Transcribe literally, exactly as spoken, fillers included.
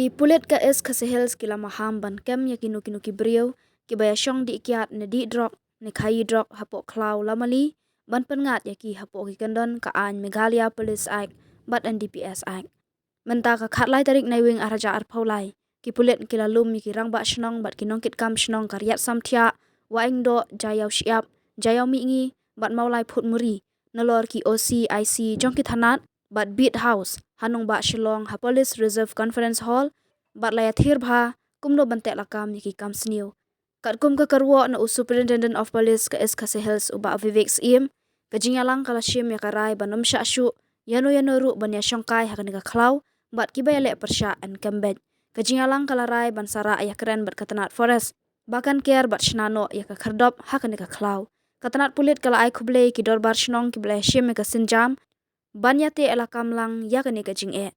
Ki pulit ka East Khasi Hills ki la maham ban kem ïa kino kino ki briew kiba ïashong dih kiad ne dih drok ne khaïi drok hapoh khlaw Lamali, ban pynngat ïa ki hapoh ki kyndon ka aiñ Meghalaya Police Act bad N D P S Act. Mynta ka khatlai tarik Naiwieng arhajar arphew lai, ki pulit ki la lum ïa ki rangbah shnong bad ki nongkitkam shnong Khariat Samthiah, Wahingdoh, Jaïaw Shyiap, Jaïaw Mihngi bad Mawlai Phutmuri, nalor ki O C I C jong ki thanat bad Beat House ha nongbah Shillong ha Police Reserve Conference Hall, bad la ïathir bha kumno ban tehlakam ïa ki kam sniew. Katkum ka kyrwoh na u Superintendent of Police ka East Khasi Hills u Bah Vivek Syiem, ka jingïalang ka la shim ïa ka rai ban ym shah shuh ïano ïano ruh ban ïashongkai ha kane ka khlaw, bad kiba ïaleh pyrshah yn kem beit. Ka jingïalang ka la rai ban sa rah ïakren bad ka tnat Forest ba kan ker bad shna noh ïa ka khyrdop ha kane ka khlaw. Ka tnat pulit ka la ai khublei ki dorbar shnong kiba la ïashim ïa ka sienjam ban ïateh lakam lang ïa kane ka jingeh.